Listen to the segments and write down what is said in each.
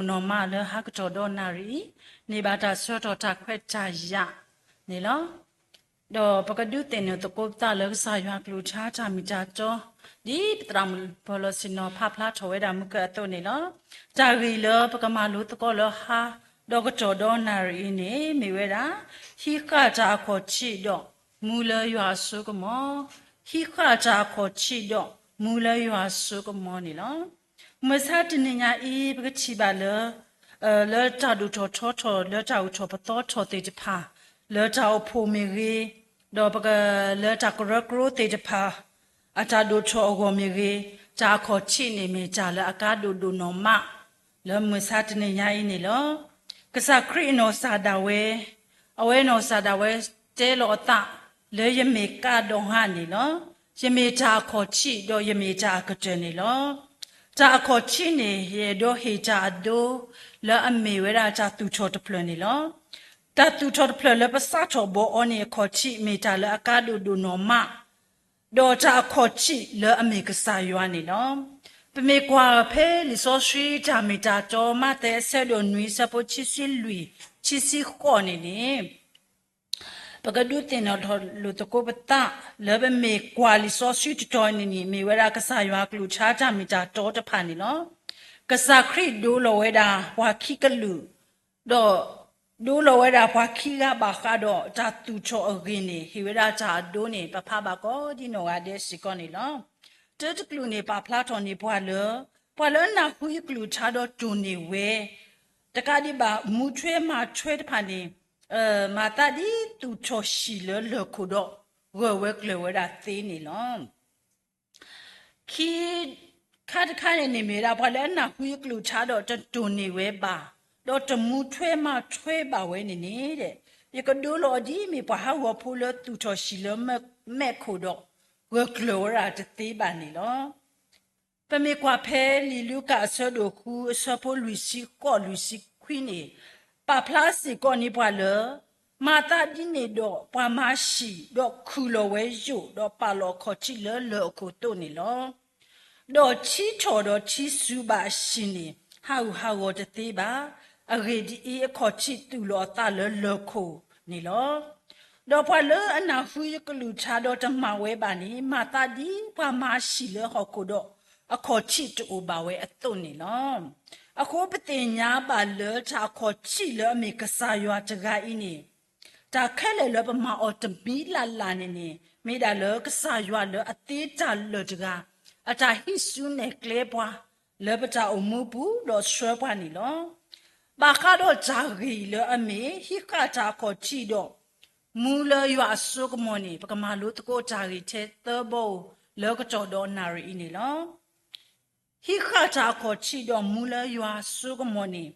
တၢ်ကဒိၣ်ဒိၣ်နီၢ်နီၢ်မးလၢဟါကတီၢ်ဒီးနၣ်ရံၣ်အံၤ န့ၢ်ဘၣ်တၢ်ဆၢကတီၢ်တၢ်ခွဲးတၢ်ယာ်န့ၣ်လီၤ. ဒီးပကဒုးသ့ၣ်နီၣ်သကိးပသးလၢကစၢ်ယွၤကလုၢ်ကထါတၢ်မ့ၢ်တၢ်တီ, ဒ်ပသရၣ်မုၣ်ပၢ်လီၤဆ့ၣ်နီၤဖးဖျါထီၣ်ဝဲဒၣ်မုၢ်ကၢအသိးန့ၣ်လီၤ. တၢ်ဂ့ၢ်လၢပကမၤလိသကိးလၢဟါဒီးကတီၢ်ဒီးနၣ်ရံၣ်အံၤန့ၣ် မ့ၢ်ဝဲဒၣ် ဟံးဃာ်တၢ်အခီၣ်ထံးဒီးမူလၢယွၤအစိကမီၤ, ဟံးဃာ်တၢ်အခီၣ်ထံးဒီးမူလၢယွၤအစိကမီၤန့ၣ်လီၤ. မုၢ်ဆါတနံၤညါအံၤ ပကထံၣ်ဘၣ်လၢ လၢတၢ်ဒိၣ်ထီၣ်ထီထီၣ် လၢတၢ်အိၣ်ထီၣ်ပသီထီၣ်သ့ၣ်တဖၣ်, လၢတၢ်အိၣ်ဖှိၣ်မ့ၢ်ဂ့ၤ, ဒီးပက လၢတၢ်ကရၢကရိသ့ၣ်တဖၣ် အတၢ်ဒိၣ်ထီၣ်အဂီၢ်မ့ၢ်ဂ့ၤ, တၢ်အခီၣ်ထံးန့ၣ်မ့ၢ်တၢ်လၢအကါဒိၣ်ဒိၣ်နီၢ်မး လၢမုၢ်ဆါတနံၤညါအံၤန့ၣ်လီၤ. ကစၢ်ခရံာ်အနီၢ်ကစၢ်ဒၣ်ဝဲ, အဝဲနီၢ်ကစၢ်ဒၣ်ဝဲတဲလီၤအသး လၢယမ့ၢ်ကါဒီးဟါန့ၣ်လီၤ. ယမ့ၢ်တၢ်အခီၣ်ထံးဒီးယမ့ၢ်တၢ်အကတၢၢ်န့ၣ်လီၤ. တၢ်အခီၣ်ထံးန့ၣ် ယအဲၣ်ဒိးဟ့ၣ်တၢ်အဒိ လၢအမ့ၢ်ဝဲဒၣ်တၢ်သူၣ်ထီၣ်တဖျၢၣ်န့ၣ်လီၤ. တၢ်သူၣ်ထီၣ်တဖျၢၣ်လၢပစးထီၣ်ဘီအီၤန့ၣ် အခီၣ်ထံးမ့ၢ်တၢ်လၢအကါဒိၣ်ဒိၣ်နီၢ်မး ဒီးတၢ်အခီၣ်ထံးလၢအမ့ၢ်ကစၢ်ယွၤန့ၣ်လီၤ. ပမ့ၢ်ကွၢ်ဖဲလံာ်စီဆှံတၢ်မ့ၢ်တၢ်တီ မးသဲအဆၢဒိၣ်နွံ အဆၢဖိခံဆံလွံၢ် ခံဆံဃိးန့ၣ်န့ၣ် ပကဒုးသ့ၣ်နီၣ်ထီၣ်လိာ်သကိးပသး လၢပမ့ၢ်ကွၢ်လံာ်စီဆှံတတီၤန့ၣ်န့ၣ် မ့ၢ်ဝဲဒၣ်ကစၢ်ယွၤကလုၢ်ကထါတၢ်မ့ၢ်တၢ်တီတဖၣ်န့ၣ်လီၤ. ကစၢ်ခရံာ်ဒိလီၤဝဲဒၣ်ပှၤခံကလုာ် ဒီးဒိလီၤဝဲဒၣ်ပှၤခံဂၤဘၣ်ဃးဒီးတၢ်သူၣ်ထီၣ်အဂ့ၢ်န့ၣ် ဟ့ၣ်ဝဲဒၣ်တၢ်အဒိန့ၣ် ပဖးဘၣ်ကိးဒ်နီၢ်ဂၤဒဲးစ့ၢ်ကီးန့ၣ်လီၤ. တၢတကလုာ်န့ၣ် ပာ်ဖျါထီၣ်န့ၢ်ပှၤလၢ ပှၤလၢအနၢ်ဟူယကလုၢ်ကထါဒီးတိၢ်န့ၢ်ဝဲ တကးဒံးဘၣ် မူထွဲမၤထွဲတဖၣ်န့ၣ် မၤသးဒ်သူၣ်ထီၣ်ဟံၣ်လၢလၢၢ်ခိၣ်ဒီး ဂၢၢ်ဝဲကျၢၤဝဲဒၣ်သ့န့ၣ်လီၤ. ခံခါတခါန့ၣ်န့ၣ်မ့ၢ်ဝဲဒၣ် ပှၤလၢအနၢ်ဟူယကလုၢ်ကထါဒီးတတိၢ်န့ၢ်ဝဲဘၣ်, ဒီးတမူထွဲမၤထွဲဘၣ်ဝဲန့ၣ်န့ၣ် ယကဒိလီၤအီၤဒ်အမ့ၢ်ပှၤဟးဂီၤဖိလၢသူၣ်ထီၣ်ဟံၣ်လၢမဲးခိၣ်ဒီး ဂၢၢ်ကျၢၤဝဲဒၣ်တသ့ဘၣ်န့ၣ်လီၤ. ပမ့ၢ်ကွၢ်ဖဲလံာ်လူၤကၣ်အဆၢဒိၣ်ဃု အဆၢဖိလွံၢ်ဆံဃိး လွံၢ်ဆံခွံန့ၣ် ပာ်ဖျါစ့ၢ်ကီးန့ၢ်ပှၤလၢ မၤသးဒ်န့ၣ်ဒီး ပှၤမၤဟံၣ် ဒီးခုၣ်လီၤဝဲယိာ် ဒီးပာ်လီၤအခီၣ်ထံးလၢလၢၢ်အခိၣ်သိးန့ၣ်လီၤ. ဒီးထံထီၣ်ဒီးထံစူၤဘၣ်အဟံၣ်န့ၣ် ဟးဂူာ်ဟးဂီၤတသ့ဘၣ်. အဂ့ၢ်ဒ်အံၤ, အခီၣ်ထံးသူၣ်လီၤအသးလၢလၢၢ်ခိၣ်န့ၣ်လီၤ. ဒီးပှၤလၢအနၢ်ဟူယကလုၢ်ကထါဒီးတမၤဝဲဘၣ်န့ၣ် မၤသးဒ်ပှၤမၤဟံၣ်လၢဟီၣ်ခိၣ်ဒီး အခီၣ်ထံးတအိၣ်ဘၣ်ဝဲအသိးန့ၣ်လီၤ. အဃိပသ့ၣ်ညါဘၣ်လၢတၢ်အခီၣ်ထံးလၢအမ့ၢ်ကစၢ်ယွၤတဂၤအံၤန့ၣ် တၢ်ခဲလၢာ်လၢပမၤအီၤတမံၤလၢ်လၢ်န့ၣ်န့ၣ် မ့ၢ်ဒၣ်လၢကစၢ်ယွၤလၢအသ့တၢ်လၢာ်တဂၤ အတၢ်ဟံးစုနဲၣ်ကျဲပှၤ လၢပတၢ်အိၣ်မူပူၤဒီးဆှၢပှၤန့ၣ်လီၤ. ဘၣ်ဃးဒီးတၢ်ဂ့ၢ်လၢအမ့ၢ် ဟံးဃာ်တၢ်အခီၣ်ထံးဒီး မူလၢယွၤအစိကမီၤန့ၣ် ပကမၤလိသကိးတၢ်ဂ့ၢ်ထဲသၢဘီဧိၤလၢကတီၢ်ဒီးနၣ်ရံၣ်အံၤန့ၣ်လီၤ. ဟံးဃာ်တၢ်အခီၣ်ထံးဒီးမူလၢယွၤအစိကမီၤန့ၣ်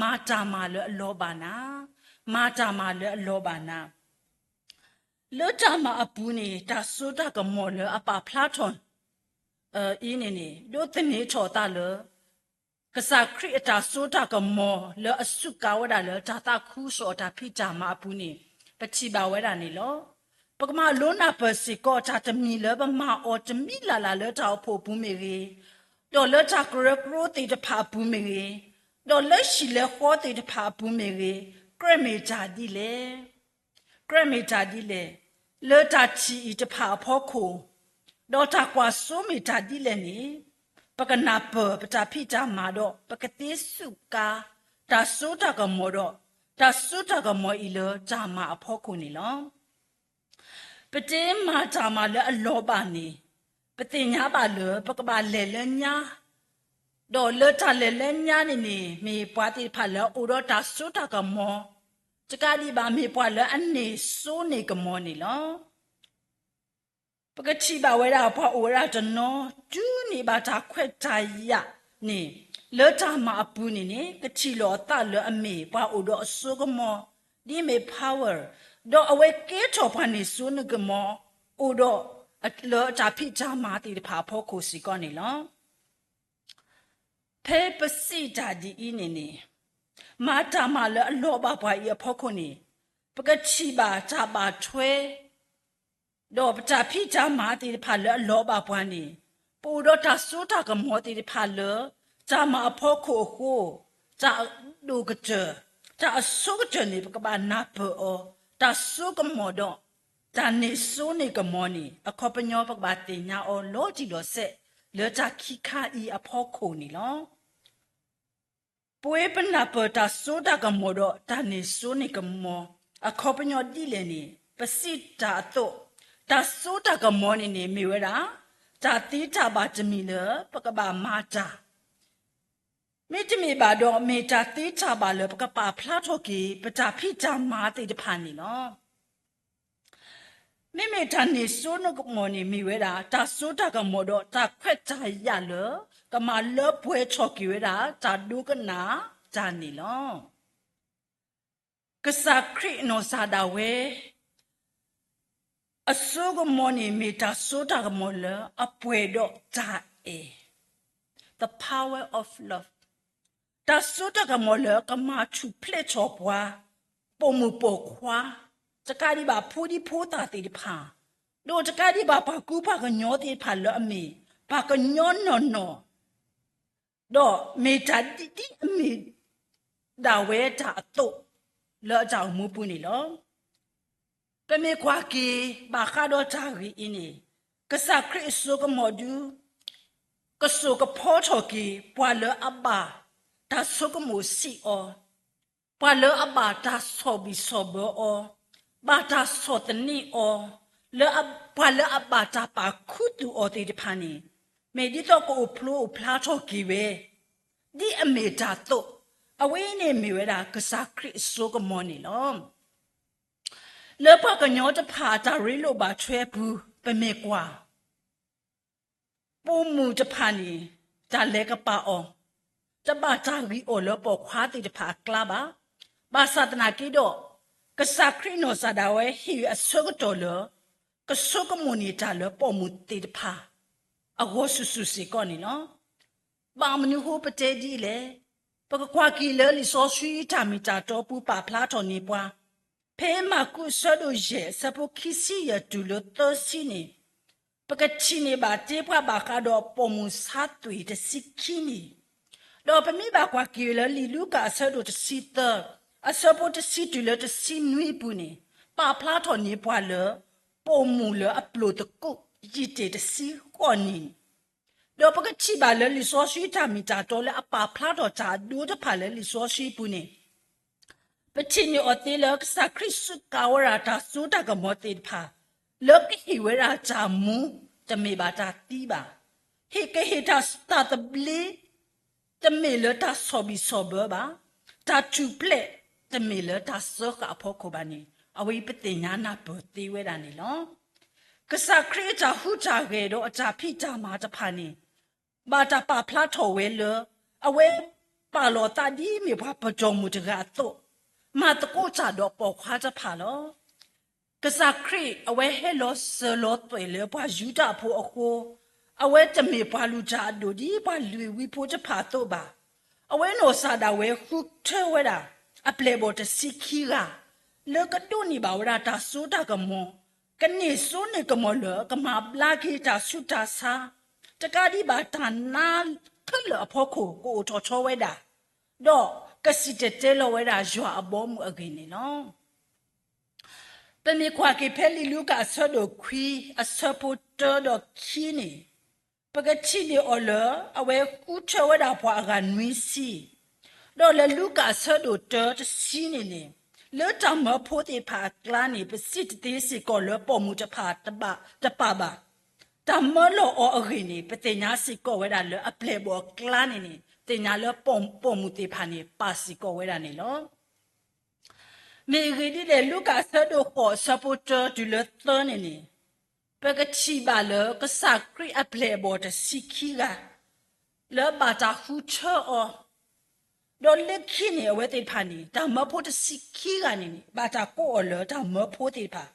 မၤတၢ်မၤလၢအလီၤဘၣ်နၤ, မၤတၢ်မၤလၢအလီၤဘၣ်နၤ. လၢတၢ်မၤအပူၤန့ၣ် တၢ်စိတၢ်ကမီၤလၢအပာ်ဖျါထီၣ် အံၤန့ၣ်န့ၣ် ဒိးသန့ၤထီၣ်အသးလၢ ကစၢ်ခရံာ်အတၢ်စိတၢ်ကမီၤလၢအစူးကါဝဲဒၣ်လၢတၢ်သးခုကစီၣ်အတၢ်ဖံးတၢ်မၤအပူၤန့ၣ် ပထံၣ်ဘၣ်ဝဲဒၣ်န့ၣ်လီၤ. ပကမၤလိနၢ်ပၢၢ်စ့ၢ်ကီးတၢ်တမံၤလၢပမၤအီၤတမံၤလၢ်လၢ်လၢတၢ်အိၣ်ဖှိၣ်အပူၤမ့ၢ်ဂ့ၤ, ဒီးလၢတၢ်ကရၢကရိသ့ၣ်တဖၣ်အပူၤမ့ၢ်ဂ့ၤ, ဒီးလၢဟံၣ်လၢဃီသ့ၣ်တဖၣ်အပူၤမ့ၢ်ဂ့ၤ, ကြၢးမ့ၢ်တၢ်ဒ်လဲၣ် ကြၢးမ့ၢ်တၢ်ဒ်လဲၣ်, လၢတၢ်ထံၣ်အံၤတဖၣ်အဖီခိၣ်, ဒီးတၢ်ကွၢ်စိမ့ၢ်တၢ်ဒ်လဲၣ်န့ၣ်, ပကနၢ်ပၢၢ်ပတၢ်ဖံးတၢ်မၤဒီး ပကသ့စူးကါ တၢ်စိတၢ်ကမီၤဒီး တၢ်စိတၢ်ကမီၤအံၤလၢတၢ်မၤအဖီခိၣ်န့ၣ်လီၤ. ပတမၤတၢ်မၤလၢအလီၤဘၣ်န့ၣ်, ပသ့ၣ်ညါဘၣ်လၢပကဘၣ်လဲၤလၢညါ ဒီးလၢတၢ်လဲၤလၢညါန့ၣ်န့ၣ် မ့ၢ်ပှၤသ့ၣ်တဖၣ်လၢအအိၣ်ဒီးတၢ်စိတၢ်ကမီၤ, တကးဒံးဘၣ်မ့ၢ်ပှၤလၢအန့ၢ်စိန့ၢ်ကမီၤန့ၣ်လီၤ. ပကထံၣ်ဘၣ်ဝဲဒၣ်ပှၤအိၣ်ဝဲဒၣ်တနီၤ တုၤန့ၢ်ဘၣ်တၢ်ခွဲးတၢ်ယာ်န့ၣ် လၢတၢ်မၤအပူၤန့ၣ်န့ၣ် ကထံၣ်လိာ်အသးလၢအမ့ၢ်ပှၤအိၣ်ဒီးအစိကမီၤ ဒ်မ့ၢ် power, ဒီးအဝဲကဲထီၣ်ပှၤန့ၢ်စိန့ၢ်ကမီၤ အိၣ်ဒီး လၢတၢ်ဖံးတၢ်မၤသ့ၣ်တဖၣ်အဖီခိၣ်စ့ၢ်ကီးန့ၣ်လီၤ. ဖဲပစံးတၢ်ဒ်အံၤန့ၣ်န့ၣ်, မၤတၢ်မၤလၢအလီၤဘၣ်ပှၤအံၤအဖီခိၣ်န့ၣ်, ပကထံၣ်ဘၣ်တၢ်ဘၣ်ထွဲ ဒီးပတၢ်ဖံးတၢ်မၤသ့ၣ်တဖၣ်လၢအလီၤဘၣ်ပှၤန့ၣ်, ပအိၣ်ဒီးတၢ်စိတၢ်ကမီၤသ့ၣ်တဖၣ်လၢ တၢ်မၤအဖီခိၣ်အဃိ, တၢ်အဒိၣ်ကတၢၢ်, တၢ်အဆိကတၢၢ်န့ၣ် ပကဘၣ်နၢ်ပၢၢ်အီၤ, တၢ်စိကမီၤဒီး တၢ်န့ၢ်စိန့ၢ်ကမီၤန့ၣ် အခီပညီ ပကဘၣ်သ့ၣ်ညါအီၤလီၤတံၢ်လီၤဆဲး လၢတၢ်ခံခါအံၤအဖီခိၣ်န့ၣ်လီၤ. ပဝဲပနၢ်ပၢၢ်တၢ်စိတၢ်ကမီၤဒီးတၢ်န့ၢ်စိန့ၢ်ကမီၤ အခီပညီဒ်လဲၣ်န့ၣ် ပစံးတၢ်အသိး, တၢ်စိတၢ်ကမီၤန့ၣ်န့ၣ်မ့ၢ်ဝဲဒၣ် တၢ်သ့တၢ်ဘၣ်တမံၤလၢပကဘၣ်မၤတၢ် မ့တမ့ၢ်ဘၣ်ဒီး မ့ၢ်တၢ်သ့တၢ်ဘၣ်လၢပကပာ်ဖျါထီၣ်က့ၤ ပတၢ်ဖံးတၢ်မၤသ့ၣ်တဖၣ်န့ၣ်လီၤ. မ့မ့ၢ်တၢ်န့ၢ်စိန့ၢ်ကမီၤန့ၣ်မ့ၢ်ဝဲဒၣ် တၢ်စိတၢ်ကမီၤဒီးတၢ်ခွဲးတၢ်ယာ်လၢ ကမၤလၢပှဲၤထီၣ်က့ၤဝဲဒၣ် တၢ်ဒိကနၣ်တၢ်န့ၣ်လီၤ. ကစၢ်ခရံာ်နီၢ်စၢ်ဒၣ်ဝဲ အစိကမီၤန့ၣ်မ့ၢ်တၢ်စိတၢ်ကမီၤလၢအပှဲၤဒီးတၢ်အဲၣ်, the power of love. တၢ်စိတၢ်ကမီၤလၢကမၤထူၣ်ဖျဲးထီၣ်ပှၤ ပိာ်မုၣ်ပိာ်ခွါ, တကးဒံးဘၣ်ဖိဒံဖိသၣ်သ့ၣ်တဖၣ်, ဒီးတကးဒံးဘၣ်ပှၤကူပှၤကညီသ့ၣ်တဖၣ်လၢအမ့ၢ် ပှၤကညီနီၢ်နီၢ် ဒီးမ့ၢ်တၢ်ဒ်အမ့ၢ်ဒၣ်ဝဲတၢ်အသိး လၢအတၢ်အိၣ်မူပူၤန့ၣ်လီၤ. ပမ့ၢ်ကွၢ်က့ၤ ဘၣ်ဃးဒီးတၢ်ဂ့ၢ်အံၤန့ၣ် ကစၢ်ခရံာ်အစိကမီၤဒု ကစိာ်ကဖီထီၣ်က့ၤ ပှၤလၢအဘၣ်တၢ်ဆိကမိၣ်စံးအီၤ, ပှၤလၢအဘၣ်တၢ်ဆီၣ်ဘံၣ်ဆီၣ်ဘၢအီၤ, ဘၣ်တၢ်ဆီၣ်သနံးအီၤ, လၢအ, ပှၤလၢအဘၣ်တၢ်ပာ်ခူသူၣ်အီၤသ့ၣ်တဖၣ်န့ၣ် မ့ၢ်ဒ်သိးကအိၣ်ဖျိအိၣ်ဖျါထီၣ်က့ၤဝဲ ဒ်အမ့ၢ်တၢ်အသိး, အဝဲအံၤန့ၣ်မ့ၢ်ဝဲဒၣ်ကစၢ်ခရံာ်အစိကမီၤန့ၣ်လီၤ. လၢပှၤကညီတဖၣ်အတၢ်ရ့လိာ်ဘၣ်ထွဲအပူၤ ပမ့ၢ်ကွၢ် ပိာ်မုၣ်တဖၣ်န့ၣ် တၢ်လဲၤကပာ်အီၤ, တဘၣ်တၢ်ဂံၢ်အီၣ်လၢပိာ်ခွါသ့ၣ်တဖၣ်အကျါဘၣ်. ဘၣ်ဆၣ်သနာ်က့ဒီး ကစၢ်ခရံာ်နီၢ်စၢ်ဒၣ်ဝဲဟ့ၣ်အဆၢကတီၢ်လၢ ကဆိကမိၣ်န့ၢ်တၢ်လၢပိာ်မုၣ်သ့ၣ်တဖၣ် အဂီၢ်ဆူၣ်ဆူၣ်စ့ၢ်ကီးန့ၣ်လီၤ. ဘၣ်မနုၤဃိပတဲဒ်လဲၣ်, ပကကွၢ်က့ၤလၢလံာ်စီဆှံတၢ်မ့ၢ်တၢ်တီပူၤပာ်ဖျါထီၣ်န့ၢ်ပှၤ ဖဲမၢ်ကူးအဆၢဒိၣ်ယဲၢ် အဆၢဖိခံဆံယဲၢ်တုၤလၢသၢဆံန့ၣ်, ပကထံၣ်န့ၢ်ဘၣ်တ့ၢ်ပှၤဘၣ်ဃးဒီးပိာ်မုၣ်ဆါသွံၣ်တဆံခံန့ၣ်, ဒီးပမ့ၢ်ဘၣ်ကွၢ်က့ၤလၢလံာ်လူၤကၣ်အဆၢဒိၣ်တဆံသၢ အဆၢဖိတဆံတုၤလၢတဆံနွံအပူၤန့ၣ်, ပာ်ဖျါထီၣ်န့ၢ်ပှၤလၢ ပိာ်မုၣ်လၢအပျိာ်သကိး ယံာ်တ့ၢ်တဆံဃိးနံၣ်န့ၣ်, ဒီးပကထံၣ်ဘၣ်လၢလံာ်စီဆှံတၢ်မ့ၢ်တၢ်တီလၢအပာ်ဖျါထီၣ်တၢ်အဒိတဖၣ်လၢလံာ်စီဆှံအပူၤန့ၣ်, ပထံၣ်န့ၢ်အီၤသ့လၢကစၢ်ခရံာ်စူးကါဝဲဒၣ်တၢ်စိတၢ်ကမီၤသ့ၣ်တဖၣ် လၢကဟ့ၣ်ဝဲဒၣ်တၢ်မူ တမ့ၢ်ဘၣ်တၢ်သံဘၣ်. ဟ့ၣ်ကဟ့ၣ်တၢ်သဘျ့ တမ့ၢ်လၢတၢ်ဆီၣ်ဘံၣ်ဆီၣ်ဘၢဘၣ်, တၢ်ထူၣ်ဖျဲး တမ့ၢ်လၢတၢ်စၢဃာ်အဖီခိၣ်ဘၣ်န့ၣ် အဝဲအံၤပသ့ၣ်ညါနၢ်ပၢၢ်သ့ဝဲဒၣ်န့ၣ်လီၤ. ကစၢ်ခရံာ်အတၢ်ဟူးတၢ်ဂဲၤဒီးအတၢ်ဖံးတၢ်မၤတဖၣ်န့ၣ် ဘၣ်တၢ်ပာ်ဖျါထီၣ်ဝဲလၢ အဝဲပာ်လီၤသးဒ်မ့ၢ်ပှၤပဒိၣ်မုၣ်တဂၤအသိး, မၤသကိးတၢ်ဒီးပိာ်ခွါတဖၣ်လီၤ. ကစၢ်ခရံာ်အဝဲဟဲလီၤစၢၤလီၤသွဲၣ်လၢပှၤယူဒၤဖိအဃိ, အဝဲတမ့ၢ်ပှၤလုၢ်တၢ်အဒိၣ်ဒ်ပှၤလုၢ်ဝံဖိတဖၣ်အသိးဘၣ်. အဝဲနီၢ်စၢ်ဒၣ်ဝဲဃုထၢဝဲဒၣ် အပျဲၢ်အဘီၣ်တဆံခံဂၤ လၢကဒိးန့ၢ်ဘၣ်ဝဲဒၣ်တၢ်စိတၢ်ကမီၤ, ကန့ၢ်စိန့ၢ်ကမီၤလၢကမၤဘျါက့ၤတၢ်ဆူးတၢ်ဆါ, တကးဒံးဘၣ်တၢ်နါခဲလၢာ်အဖီခိၣ်ကအိၣ်ထီၣ်ထီဝဲဒၣ်, ဒီးကစံၣ်တဲၤတဲလီၤဝဲဒၣ်ယွၤအဘီအမုၢ်အဂ့ၢ်န့ၣ်လီၤ. ပမ့ၢ်ကွၢ်က့ၤဖဲလံာ်လူၤကၣ်အဆၢဒိၣ်ခွံ အဆၢဖိတၢဒီးခံန့ၣ်, ပကထံၣ်န့ၢ်အီၤလၢ အဝဲဃုထၢဝဲဒၣ်ပှၤအဂၤနွံဆံ, ဒီးလၢလူၤကၣ်အဆၢဒိၣ်တၢတဆံန့ၣ်န့ၣ်, လၢတၢ်မၢဖိသ့ၣ်တဖၣ်အကျါန့ၣ် ပစံးတသ့စ့ၢ်ကီးလၢပိာ်မုၣ်တဖၣ်တဘၣ်တပာ်ဘၣ်. တၢ်မၢလီၤအီၤအဂ့ၢ်န့ၣ် ပသ့ၣ်ညါစ့ၢ်ကီးဝဲဒၣ်လၢအပျဲၢ်အဘီၣ်အကျါန့ၣ်န့ၣ် သ့ၣ်ညါလၢပိာ်မုၣ်သ့ၣ်တဖၣ်န့ၣ် ပာ်စ့ၢ်ကီးဝဲဒၣ်န့ၣ်လီၤ. မ့ၢ်အဂ့ၢ်ဒ်လဲၣ် လူၤကၣ်အဆၢဒိၣ်ဃိးအဆၢဖိတၢတုၤလၢသၢန့ၣ်န့ၣ်, ပကထံၣ်ဘၣ်လၢကစၢ်ခရံာ်အပျဲၢ်အဘီၣ်တဆံခံဂၤ လၢဘၣ်တၢ်ဃုထၢအီၤ, ဒီးလၢခံန့ၣ် အဝဲသ့ၣ်တဖၣ်န့ၣ် တၢ်မၢဖိတဆံခံဂၤန့ၣ်န့ၣ် ဘၣ်တၢ်ကိးအီၤလၢတၢ်မၢဖိသ့ၣ်တဖၣ်,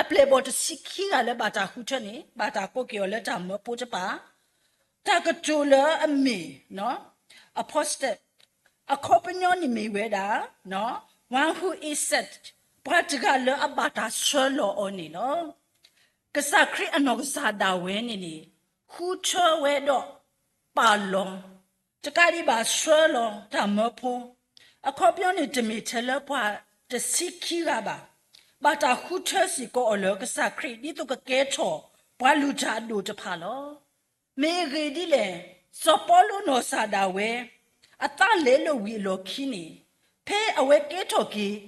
အပျဲၢ်အဘီၣ်တဆံခံဂၤလၢဘၣ်တၢ်ဃုထၢန့ၣ် ဘၣ်တၢ်ကိးက့ၤအီၤလၢတၢ်မၢဖိတဖၣ် တၢ်ကတိၤလၢအမ့ၢ် apostle အခီပညီန့ၣ်မ့ၢ်ဝဲဒၣ် one who is sent ပှၤတဂၤလၢအဘၣ်တၢ်ဆှၢလီၤအီၤန့ၣ်လီၤ. ကစၢ်ခရံာ်အနီၢ်ကစၢ်ဒၣ်ဝဲန့ၣ်န့ၣ် ဃုထၢဝဲဒီးပာ်လီၤ တကးဒံးဘၣ်ဆှၢလီၤတၢ်မၢဖိ, အခီပညီန့ၣ် တမ့ၢ်ထဲလၢပှၤတဆံခံဂၤဘၣ်, ဘၣ်တၢ်ဃုထၢစ့ၢ်ကီးအီၤလၢကစၢ်ခရံာ် ဒ်သိးကကဲထီၣ်ပှၤလုၢ်တၢ်အဒိၣ်တဖၣ်လီၤ. မ့ၢ်အဂ့ၢ်ဒ်လဲၣ်, စီၤပီလူးနီၢ်ကစၢ်ဒၣ်ဝဲ အသးလဲလိာ်ဝံၤအလီၢ်ခံန့ၣ်, ဖဲအဝဲကဲထီၣ်က့ၤ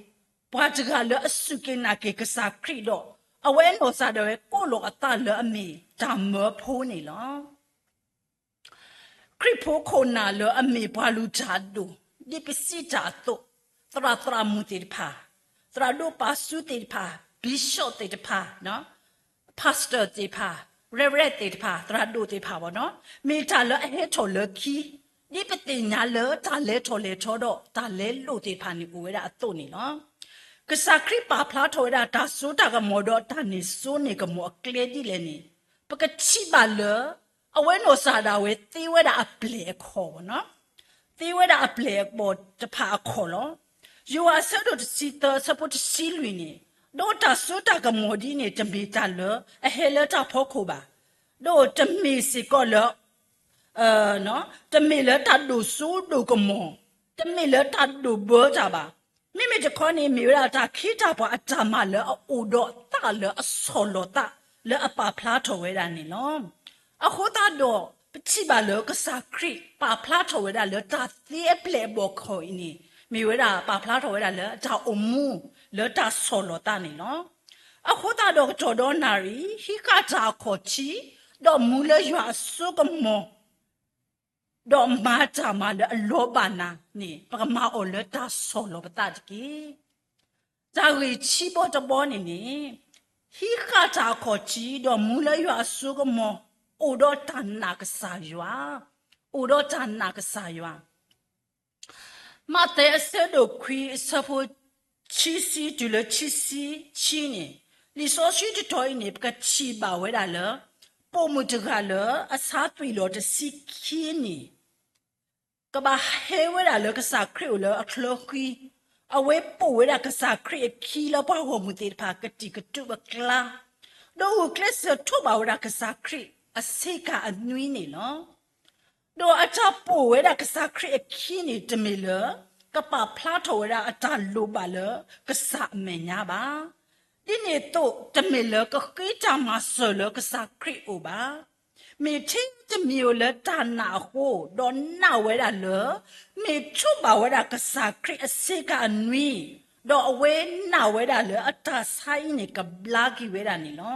ပှၤတဂၤလၢအစူၢ်က့ၤနာ်က့ၤကစၢ်ခရံာ်ဒီး, အဝဲနီၢ်ကစၢ်ဒၣ်ဝဲကိးလီၤအသးလၢအမ့ၢ်တၢ်မၢဖိန့ၣ်လီၤ. ခရံာ်ဖိခိၣ်နၢ်လၢအမ့ၢ်ပှၤလုၢ်တၢ်အဒိၣ်, ဒ်ပစံးတၢ်အသိး, သရၣ်သရၣ်မုၣ်သ့ၣ်တဖၣ်, သရၣ်ဒိၣ်ပၢ်စူသ့ၣ်တဖၣ်, bishop သ့ၣ်တဖၣ်, pastor သ့ၣ်တဖၣ်, reverend သ့ၣ်တဖၣ်, သရၣ်ဒိၣ်သ့ၣ်တဖၣ်ဘၣ်နီၤ, မ့ၢ်တၢ်လၢအဟဲထီၣ်လၢခံ, ဒ်ပသ့ၣ်ညါလၢတၢ်လဲၤထီၣ်လဲၤထီဒီး တၢ်လဲလိာ်သ့ၣ်တဖၣ်န့ၣ်အိၣ်ဝဲဒၣ်အသိးန့ၣ်လီၤ. ကစၢ်ခရံာ်ပာ်ဖျါထီၣ်ဝဲဒၣ်တၢ်စိတၢ်ကမီၤဒီးတၢ်န့ၢ်စိန့ၢ်ကမီၤအကျဲဒ်လဲၣ်န့ၣ်, ပကထံၣ်ဘၣ်လၢ အဝဲနီၢ်ကစၢ်ဒၣ်ဝဲသ့ဝဲဒၣ်အပျဲၢ်အဘီၣ်တဖၣ်အခိၣ်လီၤ. သ့ဝဲဒၣ်အပျဲၢ်အဘီၣ်တဖၣ်အခီၣ်လီၤ. ယိၤဟၣ်အဆၢဒိၣ်တဆံသၢအဆၢဖိတဆံလွံၢ်န့ၣ်, ဒီးတၢ်စိတၢ်ကမီၤဒ်န့ၣ် တမ့ၢ်တၢ်လၢအဟဲလၢတၢ်ဖီခိၣ်ဘၣ်, ဒီးတမ့ၢ်စ့ၢ်ကီးလၢ တမ့ၢ်လၢတၢ်ဒိၣ်စိဒိၣ်ကမီၤ, တမ့ၢ်လၢတၢ်ဒိၣ်ဘၢတၢ်ဘၣ်. မ့မ့ၢ်တခီန့ၣ် မ့ၢ်ဝဲဒၣ်တၢ်ခ့တၢ်ပှၤအတၢ်မၤလၢအအိၣ်ဒီးသးလၢအဆီၣ်လီၤသးလၢအပာ်ဖျါထီၣ်ဝဲဒၣ်န့ၣ်လီၤ. အဃိသတးဒီး ပထံၣ်ဘၣ်လၢကစၢ်ခရံာ်ပာ်ဖျါထီၣ်ဝဲဒၣ်လၢတၢ်သ့အပျဲၢ်အဘီၣ်ခီၣ်အံၤန့ၣ် မ့ၢ်ဝဲဒၣ်ပာ်ဖျါထီၣ်ဝဲဒၣ်လၢတၢ်အိၣ်မူလၢတၢ်ဆီၣ်လီၤသးန့ၣ်လီၤ. အဃိသတးဒီးကတီၢ်ဒီးနၣ်ရံၣ် ဟံးဃာ်တၢ်အခီၣ်ထံး, ဒီးမူလၢယွၤအစိကမီၤ ဒီးမၤတၢ်မၤလၢအလီၤဘၣ်နၤန့ၣ် ပကမၤအီၤလၢတၢ်ဆီၣ်လီၤပသးတက့ၢ်. တၢ်ဂ့ၢ်ထံဘီတဘီန့ၣ်န့ၣ်, ဟံးဃာ်တၢ်အခီၣ်ထံး ဒီးမူလၢယွၤအစိကမီၤ, အိၣ်ဒီးတၢ်နာ်ကစၢ်ယွၤ, အိၣ်ဒီးတၢ်နာ်ကစၢ်ယွၤ. မးသဲအဆၢဒိၣ်ခွံအဆၢဖိ ခံဆံတုၤလၢခံဆံခံန့ၣ်, လံာ်စီဆှံတတီၤအံၤန့ၣ် ပကထံၣ်ဘၣ်ဝဲဒၣ်လၢ ပိာ်မုၣ်တဂၤလၢအဆါသွံၣ်လီၤတဆံခံနံၣ် ကဘၣ်ဟဲဝဲဒၣ်လၢကစၢ်ခရံာ်အိၣ်လၢအချၢဃံ, အဝဲပိာ်ဝဲဒၣ်ကစၢ်ခရံာ်အခံလၢပှၤဂီၢ်မုၢ်သ့ၣ်တဖၣ်ကတံာ်ကတူာ်အကျါ, ဒီးဂုာ်ကျဲးစၢးထိးဘၣ်ဝဲဒၣ်ကစၢ်ခရံာ်အဆ့ကၤအနွံန့ၣ်လီၤ. ဒီးအတၢ်ပိာ်ဝဲဒၣ်ကစၢ်ခရံာ်အခံန့ၣ် တမ့ၢ်လၢ ကပာ်ဖျါထီၣ်ဝဲဒၣ်အတၢ်လိၣ်ဘၣ်လၢကစၢ်အမဲာ်ညါဘၣ်. ဒ်န့ၣ်အသိး တမ့ၢ်လၢကဃ့တၢ်မၤစၢၤလၢကစၢ်ခရံာ်အအိၣ်ဘၣ်. မ့ၢ်ထဲတမံၤဧိၤလၢတၢ်နာ်အဃိ, ဒီးနာ်ဝဲဒၣ်လၢ မ့ၢ်ထိးဘၣ်ဝဲဒၣ်ကစၢ်ခရံာ်အဆ့ကၤအနွံ, ဒီးအဝဲနာ်ဝဲဒၣ်လၢအတၢ်ဆါအံၤန့ၣ် ကဘျါက့ၤဝဲဒၣ်န့ၣ်လီၤ.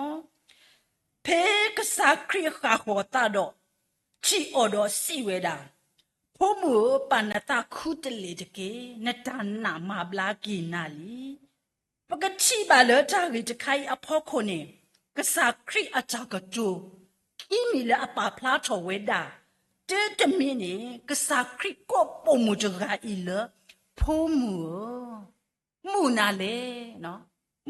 ဖဲကစၢ်ခရံာ်ဃၣ်ဃီၤအသးဒီး ထံၣ်အီၤဒီးစံးဝဲဒၣ်, ဖိမုၣ်ဧၢ, ပာ်နသးခူတလ့ၢ်တက့ၢ်. နတၢ်နာ်မၤဘျါက့ၤနၤလံ. ပကထံၣ်ဘၣ်လၢတၢ်ဂ့ၢ်တခါအံၤအဖီခိၣ်န့ၣ်, ကစၢ်ခရံာ်အတၢ်ကတိၤ ခံမံၤလၢအပာ်ဖျါထီၣ်ဝဲဒၣ်, တၢတမံၤန့ၣ် ကစၢ်ခရံာ်ကိးပိာ်မုၣ်တဂၤအံၤလၢ ဖိမုၣ်ဧၢ, မုၢ်နၤလဲၣ်,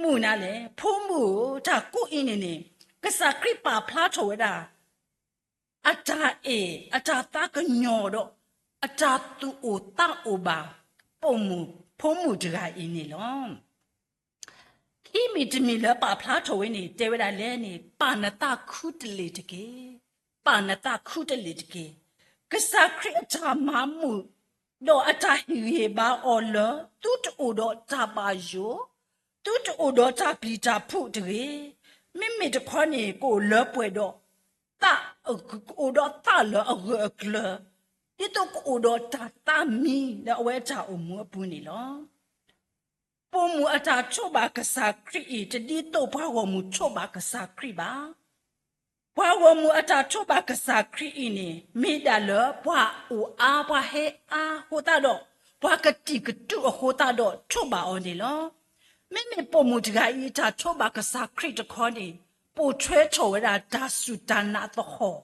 မုၢ်နၤလဲၣ်, ဖိမုၣ်ဧၢ, တၢ်ကိးအံၤန့ၣ်န့ၣ် ကစၢ်ခရံာ်ပာ်ဖျါထီၣ်ဝဲဒၣ် အတၢ်အဲၣ် အတၢ်သးကညီၤဒီး အတၢ်သူၣ်အိၣ်သးအိၣ်ဘၣ် ပိာ်မုၣ် ဖိမုၣ်တဂၤအံၤန့ၣ်လီၤ. ခံမံၤတမံၤလၢပာ်ဖျါထီၣ်ဝဲန့ၣ် တဲဝဲဒၣ်လဲၣ်န့ၣ် ပာ်နသးခူတလ့ၢ်တက့ၢ်. ပာ်နသးခူတလ့ၢ်တက့ၢ်. ကစၢ်ခရံာ်အတၢ်မၤမုာ် ဒီးအတၢ်ဟ့ၣ်ဂံၢ်ဟ့ၣ်ဘါအီၤလၢ သုတအိၣ်ဒီးတၢ်ဘၣ်ယိၣ်, သုတအိၣ်ဒီးတၢ်ပျံၤတၢ်ဖုးတဂ့ၤ. မ့မ့ၢ်တခီန့ၣ် ကအိၣ်လၢပှဲၤဒီး သး, ကအိၣ်ဒီးသးလၢအဂၢၢ်အကျၢၤ, ဒ်သိးကအိၣ်ဒီးတၢ်သးမံလၢအဝဲအတၢ်အိၣ်မူအပူၤန့ၣ်လီၤ. ပိာ်မုၣ်အတၢ်ထိးဘၣ်ကစၢ်ခရံာ်အံၤ တဒ်သိးပှၤဂီၢ်မုၢ်ထိးဘၣ်ကစၢ်ခရံာ်ဘၣ်. ပှၤဂီၢ်မုၢ်အတၢ်ထိးဘၣ်ကစၢ်ခရံာ်အံၤန့ၣ် မ့ၢ်ဒၣ်လၢပှၤအိၣ်အါပှၤဟဲအါအဃိသတးဒီး ပှၤကတံာ်ကတူာ်အဃိသတးဒီးထိးဘၣ်အီၤန့ၣ်လီၤ. မ့မ့ၢ်ပိာ်မုၣ်တဂၤအံၤအတၢ်ထိးဘၣ်ကစၢ်ခရံာ်တခီန့ၣ် ပိာ်ထွဲထီၣ်ဝဲဒၣ်တၢ်စူၢ်တၢ်နာ်သဟီၣ်,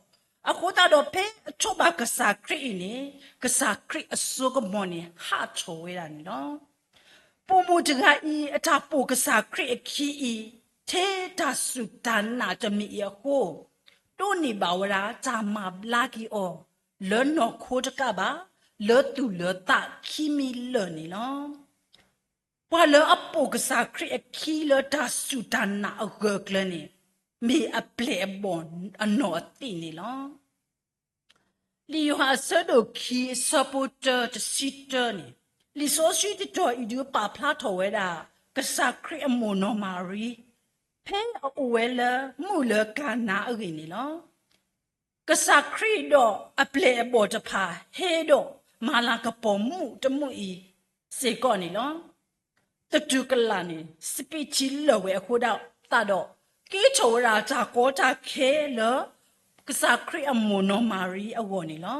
အဃိသတးဒီးဖဲအထိးဘၣ်ကစၢ်ခရံာ်အံၤန့ၣ် ကစၢ်ခရံာ်အစိကမီၤန့ၣ် ဟးထီၣ်ဝဲဒၣ်န့ၣ်လီၤ. ပိာ်မုၣ်တဂၤအံၤ အတၢ်ပိာ်ကစၢ်ခရံာ်အခံအံၤ ထဲတၢ်စူၢ်တၢ်နာ်တမံၤအံၤအဃိ, ဒိးန့ၢ်ဘၣ်ဝဲဒၣ်တၢ်မၤဘျါက့ၤအီၤ လၢနီၢ်ခိတကးဘၣ်, လၢသူၣ်လၢသးခံမံၤလၢာ်န့ၣ်လီၤ. ပှၤလၢအပိာ်ကစၢ်ခရံာ်အခံလၢတၢ်စူၢ်တၢ်နာ်အဂၢၢ်အကျၢၤန့ၣ် မ့ၢ်အပျဲၢ်အဘီၣ်အနီၢ်အသံးန့ၣ်လီၤ. လံာ်ယိၤဟၣ်အဆၢဒိၣ်ခံအဆၢဖိတၢ တဆံတၢန့ၣ်, လံာ်စီဆှံတတီၤအံၤဒုးပာ်ဖျါထီၣ်ဝဲဒၣ် ကစၢ်ခရံာ်အမိၢ်နီၢ်မၤရံ ဖဲအအိၣ်ဝဲလၢမူးလၢကၤနါအဂ့ၢ်န့ၣ်လီၤ. ကစၢ်ခရံာ်ဒီးအပျဲၢ်အဘီၣ်တဖၣ် ဟဲဒီးမၤလၤကပီၤမူးတမူးအံၤစ့ၢ်ကီးန့ၣ်လီၤ. သတူၢ်ကလာ်န့ၣ် စပံးထံလၢာ်ဝဲအဃိသတးဒီး ကဲထီၣ်ဝဲဒၣ်တၢ်ကီတၢ်ခဲလၢ ကစၢ်ခရံာ်အမိၢ်နီၢ်မၤရံအဂီၢ်န့ၣ်လီၤ.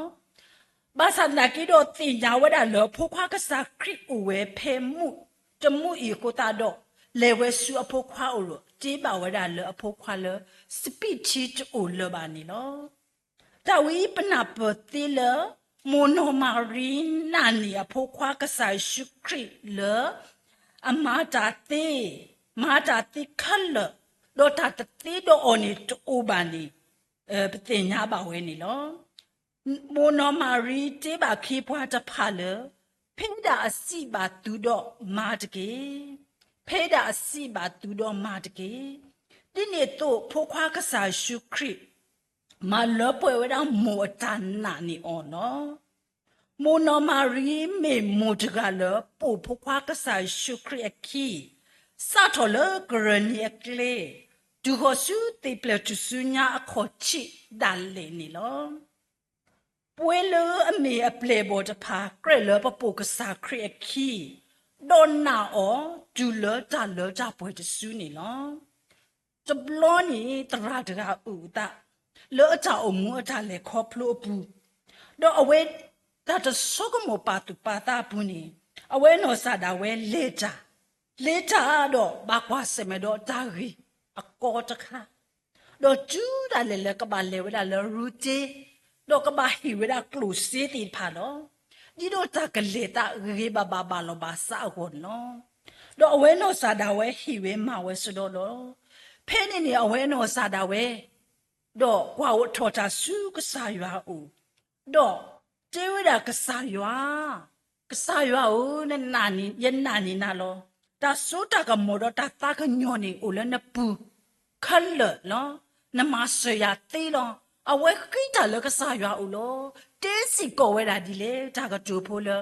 ဘၣ်ဆၣ်သနာ်က့ဒီးသ့ၣ်ညါဝဲဒၣ်လၢအဖိခွါကစၢ်ခရံာ်အိၣ်ဝဲဖဲမူးတမူးအံၤအဃိသတးဒီး လဲၤဝဲဆူအဖိခွါအအိၣ်ဒီး တ့ဘၣ်ဝဲဒၣ်လၢအဖိခွါလၢ စပံးထံတအိၣ်လၢၤဘၣ်န့ၣ်လီၤ. တၢ်ဝဲအံၤပနၢ်ပၢၢ်သ့လၢ မိၢ်နီၢ်မၤရံနာ်န့ၢ်အဖိခွါကစၢ်ယ့ၣ်ၡူးခရံာ်လၢ အမၤတၢ်သ့, မၤတၢ်သ့ခဲလၢာ်, ဒီးတၢ်တသ့ဒီးအီၤန့ၣ်တအိၣ်ဘၣ်န့ၣ် ပသ့ၣ်ညါဘၣ်ဝဲန့ၣ်လီၤ. မိၢ်နီၢ်မၤရံတ့ဘၣ်ခ့ပှၤတဖၣ်လၢ ဖဲဒၣ်အစံးဘၣ်သုဒီးမၤတက့ၢ်. ဖဲဒၣ်အစံးဘၣ်သုဒီးမၤတက့ၢ်. ဒ်န့ၣ်အသိးဖိခွါကစၢ်ယ့ၣ်ၡူးခရံာ် မၤလၢပှဲၤဝဲဒၣ်မိၢ်အတၢ်နာ်န့ၢ်အီၤလီၤ. မိၢ်နီၢ်မၤရံမ့ၢ်မိၢ်တဂၤလၢ ပိာ်ဖိခွါကစၢ်ယ့ၣ်ၡူးခရံာ်အခံ, စးထီၣ်လၢကရၢၣ်နံၤအကျဲ, တုၤဃီၤဆူသ့ၣ်ပျၢၢ်ထူၣ်စုညါအခီၣ်ထံးဒၣ်လဲာ်န့ၣ်လီၤ. ပဝဲလၢအမ့ၢ်အပျဲၢ်အဘီၣ်တဖၣ် ကြၢးလၢပပိာ်ကစၢ်ခရံာ်အခံ, ဒီးနာ်အီၤတုၤလၢတၢ်လၢတၢ်ပှဲၤတစုန့ၣ်လီၤ. တဘျီန့ၣ်သရၣ်တဂၤအိၣ်အသး လၢအတၢ်အိၣ်မူအတၢ်လဲၤခီဖျိအပူၤ, ဒီးအဝဲ တၢ်တဆိကမိၣ်ပာ်သူၣ်ပာ်သးအပူၤန့ၣ်, အဝဲနီၢ်စၢ်ဒၣ်ဝဲလဲၤတၢ်, လဲၤတၢ်ဒီးဘၣ်ကွၢ်ဆၢၣ်မဲာ်ဒီးတၢ်ဂ့ၢ်အကီတခါ ဒီးတုၤဒၣ်လဲာ်လၢကဘၣ်လဲၤဝဲဒၣ်လၢရူၤတ့, ဒီးကဘၣ်ဟ့ၣ်ဝဲဒၣ်ကျိၣ်စ့သ့ၣ်တဖၣ်လီၤ. ဒ်သိးတၢ်ကလဲၤသးဂ့ၤဂ့ၤဘၣ်ဘၣ်ဘၣ်လီၤဘၣ်စးအဂီၢ်န့ၣ်လီၤ. ဒီးအဝဲနီၢ်စၢ်ဒၣ်ဝဲဟ့ၣ်ဝဲမၤဝဲစ့ၢ်ကီးလီၤ. ဖဲန့ၣ်န့ၣ် အဝဲနီၢ်စၢ်ဒၣ်ဝဲ ဒီးကွၢ်အိၣ်ထီၣ်တၢ်ဆူကစၢ်ယွၤအအိၣ်, ဒီးတဲဝဲဒၣ်ကစၢ်ယွၤ, ကစၢ်ယွၤဧၢ, ယနာ်န့ၢ်နၤလီၤ. တၢ်စိတၢ်ကမီၤဒီးတၢ်သးကညီၤန့ၣ်အိၣ်လၢနပူၤခဲလၢာ်လီၤ. နမၤစၢၤယၤသ့လီၤ. အဝဲဃ့တၢ်လၢကစၢ်ယွၤအအိၣ်လီၤ. တဲစ့ၢ်ကီးဝဲဒၣ်ဒ်လဲၣ်, တၢ်ကတိၤဖိလၢ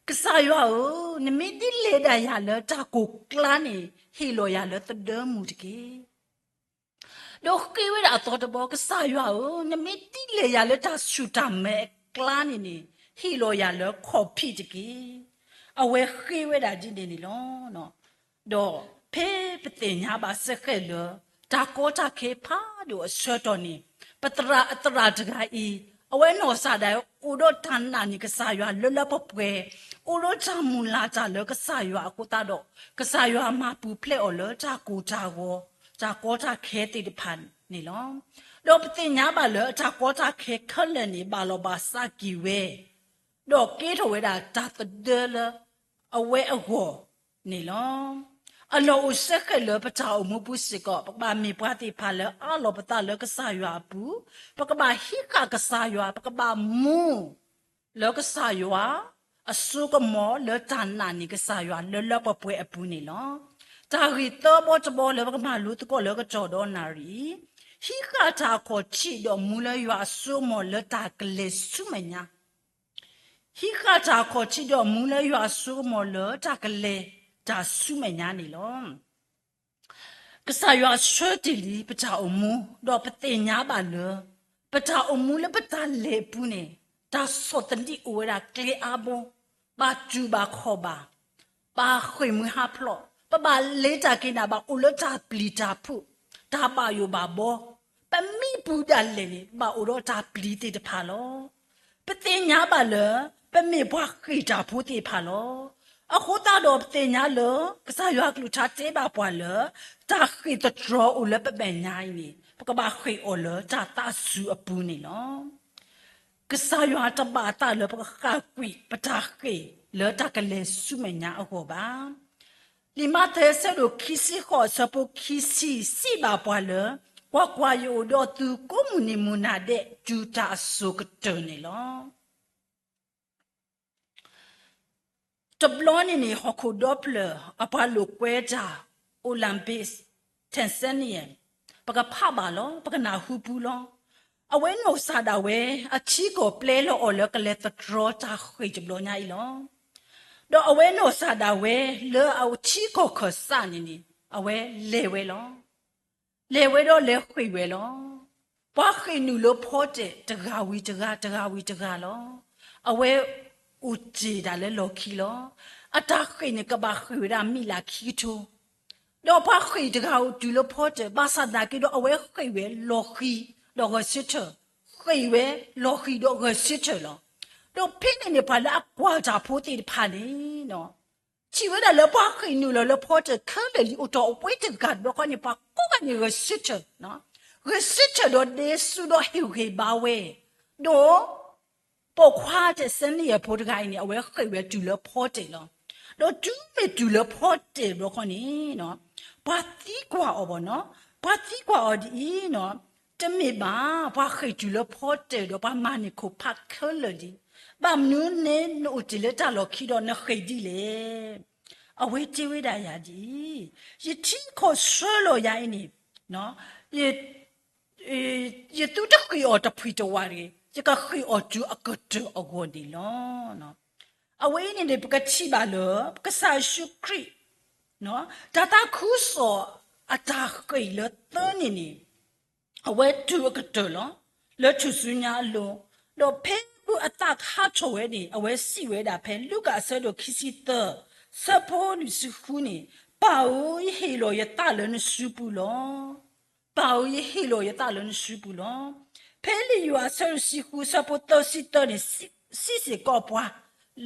ကစၢ်ယွၤဧၢ, နမ့ၢ်ဒ်လဲၣ်ဒၣ်ယၤလၢတၢ်ကိၢ်ကျါန့ၣ် ဟ့ၣ်လီၤယၤလၢသဒၢမုၢ်တက့ၢ်. ဒီးဃ့ဝဲဒၣ်အသီတဘီ, ကစၢ်ယွၤဧၢ, နမ့ၢ်ဒ်လဲၣ်ယၤလၢတၢ်ဆူၣ်တၢ်မဲအကျါန့ၣ်န့ၣ်, ဟ့ၣ်လီၤယၤလၢခီၣ်ဖံးတက့ၢ်. အဝဲဃ့ဝဲဒၣ်ဒ်န့ၣ်န့ၣ်လီၤ. ဒီးဖဲပသ့ၣ်ညါဘၣ်စ့ၢ်ကီးလၢ တၢ်ကီတၢ်ခဲဖးဒိၣ်အဆၢကတီၢ်န့ၣ်, ပသရၣ်, သရၣ်တဂၤအံၤ, အဝဲနီၢ်စၢ်ဒၣ်ဝဲအိၣ်ဒီးတၢ်နာ်န့ၢ်ကစၢ်ယွၤလၢလၢပှဲၤပှဲၤ, အိၣ်ဒီးတၢ်မုၢ်လၢ်တၢ်လၢကစၢ်ယွၤအဃိသတးဒီး, ကစၢ်ယွၤမၤပူၤဖျဲးအီၤလၢတၢ်ကိၢ်တၢ်ဂီၤ, တၢ်ကီတၢ်ခဲသ့ၣ်တဖၣ်န့ၣ်လီၤ. ဒီးပသ့ၣ်ညါဘၣ်လၢအတၢ်ကီတၢ်ခဲခဲလၢာ်န့ၣ် ဘၣ်လီၤဘၣ်စးက့ၤဝဲ, ဒီးကဲထီၣ်ဝဲဒၣ်တၢ်သဒၢလၢအဝဲအဂီၢ်န့ၣ်လီၤ. အလီၢ်အိၣ်စ့ၢ်ကီးလၢပတၢ်အိၣ်မူပူၤစ့ၢ်ကီး, ပကဘၣ်မ့ၢ်ပှၤသ့ၣ်တဖၣ်လၢအအးလီၤပသးလၢကစၢ်ယွၤအပူၤ, ပကဘၣ်ဟံးဃာ်ကစၢ်ယွၤ, ပကဘၣ်မူ လၢကစၢ်ယွၤအစိကမီၤလၢတၢ်နာ်န့ၢ်ကစၢ်ယွၤလၢလၢပှဲၤပှဲၤအပူၤန့ၣ်လီၤ. တၢ်ဂ့ၢ်သၢဘီတဘီလၢပကမၤလိသကိးလၢကတီၢ်ဒီးနၣ်ရံၣ်အံၤ, ဟံးဃာ်တၢ်အခီၣ်ထံးဒီးမူလၢယွၤအစိကမီၤလၢတၢ်ကလဲၤဆူမဲာ်ညါ ဟံးဃာ်တၢ်အခီၣ်ထံးဒီးမူလၢယွၤအစိကမီၤလၢတၢ်ကလဲၤတၢ်ဆူမဲာ်ညါန့ၣ်လီၤ. ကစၢ်ယွၤဆှၢတ့ၢ်လံပတၢ်အိၣ်မူ, ဒီးပသ့ၣ်ညါဘၣ်လၢ ပတၢ်အိၣ်မူလၢပတၢ်လဲၤအပူၤန့ၣ်, တၢ်ဆီၣ်သနံးအိၣ်ဝဲဒၣ်ကျဲအါဘိ, ဘၣ်တူၢ်ဘၣ်ခီၣ်ဘၣ်, ဘၣ်ဃ့ၢ်မှံဟးဖျိး, ပဘၣ်လဲၤတၢ်က့ၤနၤဘၣ်အိၣ်လၢတၢ်ပျံၤတၢ်ဖုး, တၢ်ဘၣ်ယိၣ်ဘၣ်ဘီ, ပမ့ၢ်ပူၤဒၣ်လဲာ်န့ၣ် ဘၣ်အိၣ်ဒီးတၢ်ပျံၤသ့ၣ်တဖၣ်လီၤ. ပသ့ၣ်ညါဘၣ်လၢ ပမ့ၢ်ပှၤဃ့ၢ်တၢ်ဖိသ့ၣ်တဖၣ်လီၤ. အဃိသတးဒီးပသ့ၣ်ညါလၢ ကစၢ်ယွၤအကလုၢ်ကထါတဲဘၣ်ပှၤလၢ တၢ်ဃ့ၢ်သတြီၤအိၣ်လၢပမဲာ်ညါအံၤန့ၣ် ပကဘၣ်ဃ့ၢ်အီၤလၢတၢ်သးစူၤအပူၤန့ၣ်လီၤ. ကစၢ်ယွၤတဘၣ်သးလၢပကဃၣ်ကွံာ်ပတၢ်ဃ့ၢ်လၢတၢ်ကလဲၤဆူမဲာ်ညါအဂီၢ်ဘၣ်. လံာ်မးသဲအဆၢဒိၣ်ခံဆံဃိးအဆၢဖိခံဆံ စံးဘၣ်ပှၤလၢ ကွၢ်ကွၢ်, ယအိၣ်ဒီးသုကိးမုၢ်နံၤမုၢ်နၤဒဲး တုၤတၢ်အစိၤကတၢၢ်န့ၣ်လီၤ. တဘျီန့ၣ်န့ၣ် ဟီၣ်ခိၣ်ဒီဖျၢၣ်အပှၤလိာ်ကွဲတၢ် Olympics Tanzania ပကဖးဘၣ်လီၤ, ပကနၢ်ဟူပူၤလီၤ. အဝဲနီၢ်ကစၢ်ဒၣ်ဝဲ အထံကီၢ်ပျဲလီၤအီၤလၢကလဲၤသတြီတၢ်ဃ့ၢ်တဘျီညါအံၤလီၤ. ဒီးအဝဲနီၢ်ကစၢ်ဒၣ်ဝဲ လၢအထံကီၢ်ခၢၣ်စးန့ၣ်န့ၣ် အဝဲလဲၤဝဲလီၤ. လဲၤဝဲဒီးလဲၤဃ့ၢ်ဝဲလီၤ. ပှၤဃ့ၢ်နုာ်လၢဖီတၢၣ်တဂၤဝံၤတဂၤ တဂၤဝံၤတဂၤလီၤ. အဝဲအိၣ်တ့ၢ်ဒၣ်လၢလီၢ်ခံလီၤ. အတၢ်ဃ့ၢ်န့ၣ် ကဘၣ်ဃ့ၢ်ဝဲဒၣ်မံးလးခံကထိ ဒီးပှၤဃ့ၢ်တဂၤအိၣ်တုၤလၢဖီတၢၣ် ဘၣ်ဆၣ်သနာ်က့ဒီး အဝဲဃ့ၢ်ဝဲလီၢ်ဃံၤ ဒီးဂဲၤဆၢထၢၣ်, ဃ့ၢ်ဝဲလီၢ်ဃံၤဒီးဂဲၤဆၢထၢၣ်လီၤ. ဒီးဖဲန့ၣ်န့ၣ် ပှၤလၢအကွၢ်တၢ်ဖိသ့ၣ်တဖၣ်န့ၣ် ထံၣ်ဝဲဒၣ်လၢပှၤဃ့ၢ်နုာ်လီၤလၢဖီတၢၣ်ခဲလၢာ်လံ အိၣ်တ့ၢ်အဝဲတဂၤတဘျီဃီန့ၣ် ပှၤကိးဂၤန့ၣ်ဂဲၤဆၢထၢၣ်, ဂဲၤဆၢထၢၣ်ဒီးဒဲစူဒီးဟ့ၣ်ဂံၢ်ဘါဝဲ, ဒီး ပိာ်ခွါ တဆယ်နှစ်အံၤအဖိတဂၤအံၤန့ၣ် အဝဲဃ့ၢ်ဝဲတုၤလၢဖီတၢၣ်လီၤ. ဒီးတုၤမ့ၢ်တုၤလၢဖီတၢၣ်တဘျီဃီန့ၣ် ပှၤသံကွၢ်အီၤဘၣ်နီၤ, ပှၤသံကွၢ်အီၤဒ်အံၤနီၤ, တမ့ၢ်ဘၣ်, ပှၤဃ့ၢ်တုၤလၢဖီတၢၣ်ဒီးပှၤမၤန့ၢ်ခိၣ်ဖးခဲလၢာ်လံ, ဘၣ်မနုၤန့ၣ်နအိၣ်တ့ၢ်လၢတၢ်လီၢ်ခံဒီးနဃ့ၢ်ဒ်လဲၣ်. အဝဲတဲဝဲဒၣ်ယၤဒ်အံၤ, ယထံကီၢ်ဆှၢလီၤယၤအံၤန့ၣ် ယသုတဃ့ၢ်အီၤတဖှံတဝးတဂ့ၤ, ယကဃ့ၢ်အီၤတုၤအကတၢၢ်အဂီၢ်န့ၣ်လီၤ. အဝဲအံၤန့ၣ်န့ၣ် ပကထံၣ်ဘၣ်လၢ ကစၢ်ယ့ၣ်ၡူးခရံာ် တၢ်သးခုကစီၣ်အတၢ်ဃ့ၢ်လၢသၢန့ၣ်န့ၣ် အဝဲတုၤအကတၢၢ်လီၤ. လၢထူၣ်စုညါအလိၤ, ဒီးဖဲအသးကဟးထီၣ်ဝဲန့ၣ် အဝဲစံးဝဲဒၣ်ဖဲလူၤကၣ်အဆၢဒိၣ်ခံဆံသၢ ဆၢဖိလွံၢ်ဆံဃုန့ၣ်, ပၢ်ဧၢ, ယဟ့ၣ်လီၤယသးလၢနစုပူၤလီၤ. ပၢ်ဧၢ, ယဟ့ၣ်လီၤယသးလၢနစုပူၤလီၤ. ဖဲလံာ်ယိၤဟၣ်အဆၢဒိၣ်တဆံဃု ဆၢဖိသၢဆံသၢန့ၣ် စံးစ့ၢ်ကီးပှၤ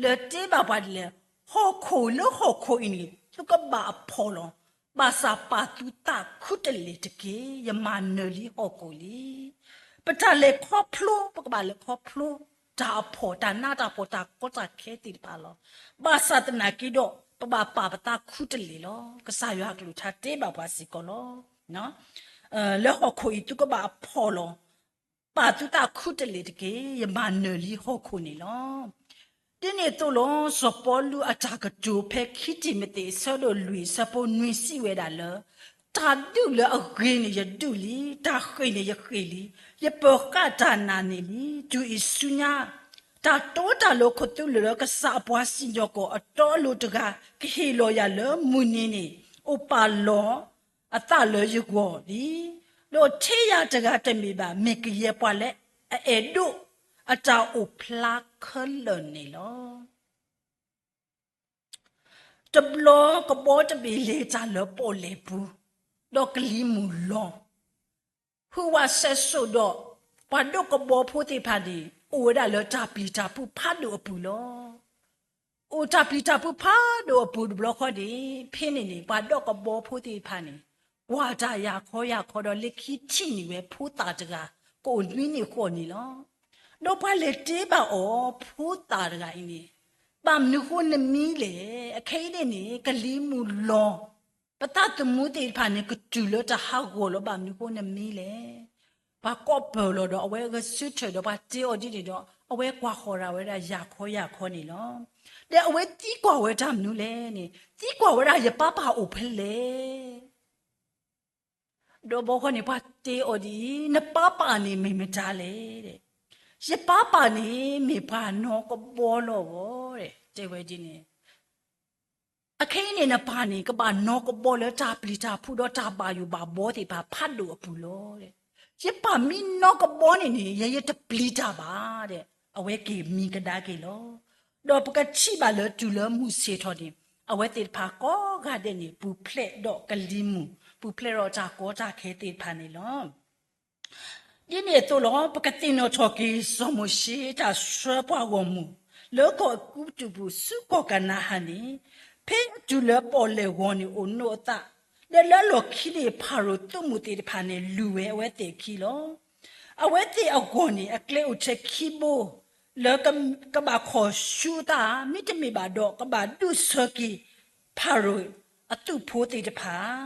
လၢတဲဘၣ်ပှၤဒ်လဲၣ်, ဟီၣ်ခိၣ်လၢဟီၣ်ခိၣ်အံၤန့ၣ် သုကဘၣ်အဖှီၣ်လီၤ. ဘၣ်ဆၣ်ပာ်သုသးခူတလ့ၢ်တက့ၢ်. ယမၤနၢၤလံဟီၣ်ခိၣ်လံ. ပတၢ်လဲၤခီဖျိ ပကဘၣ်လဲၤခီဖျိ တၢ်အဖှီၣ် တၢ်နးတၢ်ဖှီၣ် တၢ်ကီတၢ်ခဲသ့ၣ်တဖၣ်လီၤ. ဘၣ်ဆၣ်သနာ်က့ဒီး ပဘၣ်ပာ်ပသးခူတလ့ၢ်လီၤ. ကစၢ်ယွၤအကလုၢ်ကထါတဲဘၣ်ပှၤစ့ၢ်ကီးလီၤ. လၢဟီၣ်ခိၣ်အံၤသုကဘၣ်အဖှီၣ်လီၤ. ပာ်သုသးခူတလ့ၢ်တက့ၢ်. ယမၤနၢၤလံဟီၣ်ခိၣ်န့ၣ်လီၤ. ဒ်န့ၣ်အသိးလီၤ. စီၤပီလူးအတၢ်ကတိၤဖဲခံတံၤမသ့း အဆၢဒိၣ်လွံၢ် အဆၢဖိနွံ စံးဝဲဒၣ်လၢ တၢ်ဒုးလၢအဂ့ၤန့ၣ်ယဒုးလံ, တၢ်ဃ့ၢ်န့ၣ်ယဃ့ၢ်လံ, ယပၢၤဃာ်တၢ်နာ်န့ၣ်လံ. တုၤအံၤဆူညါ တၢ်တီတၢ်လိၤခီၣ်သလုးလၢကစၢ်အပှၤစံၣ်ညီၣ်ကွီၢ်အတီအလိၤတဂၤ ကဟ့ၣ်လီၤယၤလၢမုၢ်နံၤန့ၣ် အိၣ်ပာ်လီၤအသးလၢယဂီၢ်လံ. ဒီးထဲယၤတဂၤတမ့ၢ်ဘၣ် မ့ၢ်ကယဲၢ်ပှၤလၢအအဲၣ်ဒိးအတၢ်အိၣ်ဖျါခဲလၢာ်န့ၣ်လီၤ. တဘျီကဘီတဘ့ၣ်လဲၤတၢ်လၢပီၣ်လဲၣ်ပူၤ, ဒီးကလံၤမုၢ်လီၤ ဟုၣ်ဝးစဲးစိးဒီး ပှၤဒိးကဘီဖိသ့ၣ်တဖၣ်န့ၣ် အိၣ်ဝဲဒၣ်လၢတၢ်ပျံၤတၢ်ဖုးဖးဒိၣ်အပူၤလီၤ. အိၣ်တၢ်ပျံၤတၢ်ဖုးဖးဒိၣ်အပူၤတဘျီဃီန့ၣ် ဖဲန့ၣ်န့ၣ် ပှၤဒိးကဘီဖိသ့ၣ်တဖၣ်န့ၣ် ကွၢ်တၢ်ယၢ်ခီယၢ်ခီဒီး လၢခံထံၣ်န့ၢ်ဝဲဖိသၣ်တဂၤ ကအိၣ်နွံနံၣ်ဃီန့ၣ်လီၤ. ဒီးပှၤလဲၤတဲဘၣ်အီၤ ဖိသၣ်တဂၤအံၤန့ၣ် ဘၣ်မနုၤဃိနမံလဲၣ်. အခဲအံၤန့ၣ်န့ၣ် ကလံၤမုၢ်လီၤ ပသးသမူသ့ၣ်တဖၣ်န့ၣ် ကတုၤလၢတၢ်ဟးဂီၤလီၤ ဘၣ်မနုၤဃိနမံလဲၣ်. ပှၤကိးပၢၢ်လီၤဒီး အဝဲဂဲၤဆၢထၢၣ်ဒီးပှၤတဲအီၤဒ်န့ၣ်ဒီး အဝဲကွၢ်ဃီၤဒၣ်ဝဲဒၣ်ယၢ်ခီယၢ်ခီန့ၣ်လီၤ. ဒီးအဝဲသံကွၢ်ဝဲတၢ်မနုၤလဲၣ်န့ၣ် သံကွၢ်ဝဲဒၣ်ယပၢ်ပၢ်အိၣ်ဖဲလဲၣ်. ဒီးဘီဃီန့ၣ် ပှၤတဲအီၤဒ်အံၤ, နပၢ်ပၢ်န့ၣ်မ့ၢ်မတၤလဲၣ်. ယပၢ်ပၢ်န့ၣ် မ့ၢ်ပှၤနီၢ်ကဘီလီၤဧၢ, တဲဝဲဒ်န့ၣ်. အခဲအံၤန့ၣ် နပၢ်န့ၣ် ကဘၣ်နီၢ်ကဘီလၢတၢ်ပျံၤတၢ်ဖုးဒီးတၢ်ဘၣ်ယိၣ်ဘၣ်ဘီသ့ၣ်တဖၣ်ဖးဒိၣ်အပူၤလီၤ. ယပၢ်မ့ၢ်နီၢ်ကဘီန့ၣ်န့ၣ် ယဲယတပျံၤတၢ်ဘၣ်ဒီး အဝဲက့ၤမံကဒါက့ၤလီၤ. ဒီးပကထံၣ်ဘၣ်လၢတုၤလၢမုၢ်ဆ့ၣ်ထီၣ်န့ၣ် အဝဲသ့ၣ်တဖၣ်ကိးဂၤဒဲးန့ၣ် ပူၤဖျဲးဒီးကလံၤမုၢ်, ပူၤဖျဲးဒီးတၢ်ကီတၢ်ခဲသ့ၣ်တဖၣ်န့ၣ်လီၤ. ဒ်န့ၣ်အသိးလီၤ. ပကသ့ၣ်နီၣ်ထီၣ်က့ၤ စီၤမိၤၡ့တၢ်ဆှၢပှၤဂီၢ်မုၢ် လၢကီၢ်အဲၤကူပတူးပူၤ ဆူကီၢ်ကနၤအၣ်န့ၣ်, ဖဲအတုၤလၢပီၣ်လဲၣ်ဂီၤန့ၣ် အိၣ်နိးအသး, ဒီးလၢအလီၢ်ခံန့ၣ် ဖၤရိၤသုးမုၢ်သ့ၣ်တဖၣ်န့ၣ် လုၢ်ဝဲအဝဲသ့ၣ်အခံလီၤ. အဝဲသ့ၣ်အဂီၢ်န့ၣ် အကျဲအိၣ်ထဲခံဘိ, လၢကဘၣ်ခီၣ်ဆူအသး, မ့တမ့ၢ်ဘၣ်ဒီး ကဘၣ်ဒုးဆၢက့ၤ ဖၤရိၤအသုးဖိသ့ၣ်တဖၣ်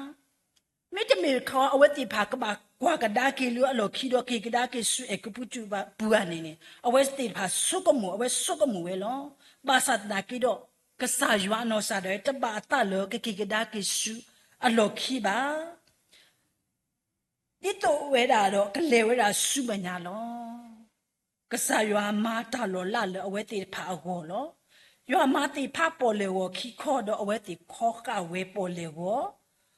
မ့တမ့ၢ်တခီ အဝဲသ့ၣ်တဖၣ်ကဘၣ်ကွၢ်ကဒါက့ၤလၢအလီၢ်ခံဒီး က့ၤကဒါက့ၤဆူအဲၤကူပတူးပူၤဧါန့ၣ်န့ၣ် အဝဲသ့ၣ်တဖၣ်ဆိကမိၣ်, အဝဲဆိကမိၣ်ဝဲလီၤ. ဘၣ်ဆၣ်သနာ်က့ဒီး ကစၢ်ယွၤအနီၢ်ကစၢ်ဒၣ်ဝဲ တဘၣ်အသးလၢကက့ၤကဒါက့ၤဆူအလီၢ်ခံဘၣ်. ဒ်သိးဝဲဒၣ်ဒီးကလဲၤဝဲဒၣ်ဆူမဲာ်ညါလီၤ. ကစၢ်ယွၤမၤတၢ်လီၤလးလၢအဝဲသ့ၣ်တဖၣ်အဂီၢ်လီၤ. ယွၤမၤသ့ၣ်ဖးပီၣ်လဲၣ်ဂီၤခံခီဒီးအဝဲသ့ၣ်ခီဃာ်ဝဲပီၣ်လဲၣ်ဂီၤ,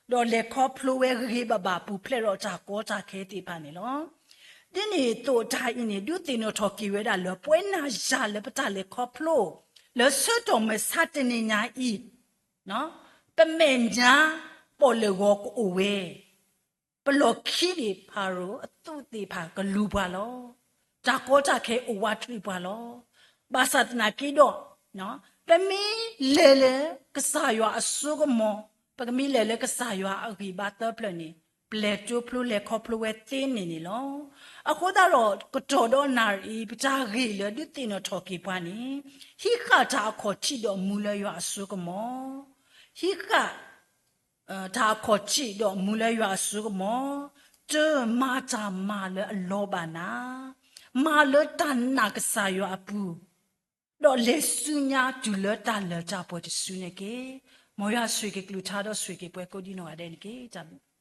ဒီးလဲၤခီဖျိဝဲဂ့ၤဂ့ၤဘၣ်ဘၣ်ပူၤဖျဲးဒီးတၢ်ကီတၢ်ခဲသ့ၣ်တဖၣ်န့ၣ်လီၤ. ဒ်န့ၣ်အသိးတၢ်အံၤန့ၣ် ဒုးသ့ၣ်နီၣ်ထီၣ်က့ၤဝဲဒၣ်လၢ ပဝဲနၤယၤလၢပတၢ်လဲၤခီဖျိ လၢဆၢကတီၢ်မုၢ်ဆါတနံၤညါအံၤ ပမဲာ်ညါပီၣ်လဲၣ်ဂီၤကအိၣ်ဝဲ, ပလီၢ်ခံန့ၣ်ဖၤရိၤအသူးသ့ၣ်တဖၣ်ကလူၤပှၤလီၤ. တၢ်ကီတၢ်ခဲအိၣ်ဝးတရံးပှၤလီၤ. ဘၣ်ဆၣ်သနာ်က့ဒီး ပမ့ၢ်လဲၤလၢကစၢ်ယွၤအစိကမီၤ, ပကမ့ၢ်လဲၤလၢကစၢ်ယွၤအဂံၢ်ဘါသၢဖျၢၣ်န့ၣ် ပလဲၤတိဖျိလဲၤခီဖျိဝဲသ့န့ၣ်န့ၣ်လီၤ. အဃိသတးဒီး ကတီၢ်ဒီးနၣ်ရံၣ်အံၤ ပတၢ်ဂ့ၢ်လၢဒုးသ့ၣ်နီၣ်ထီၣ်က့ၤပှၤန့ၣ် ဟံးဃာ်တၢ်အခီၣ်ထံးဒီးမူလၢယွၤအစိကမီၤ, ဟံးဃာ် တၢ်အခီၣ်ထံးဒီးမူလၢယွၤအစိကမီၤ, တမၤတၢ်မၤလၢအလီၤဘၣ်နၤ, မၤလၢတၢ်နာ်ကစၢ်ယွၤအပူၤ, ဒီးလဲၤဆူညါတုၤလၢတၢ်လၢာ်တၢ်ပှဲၤတစုန့ၣ်တက့ၢ်. မ်ယွၤဆိၣ်ဂ့ၤက့ၤကလုၢ်ကထါဒီးဆိၣ်ဂ့ၤက့ၤပှၤကိးဒံနီၢ်ဂၤဒဲးန့ၣ်တက့ၢ်. တၢ်ဘျုး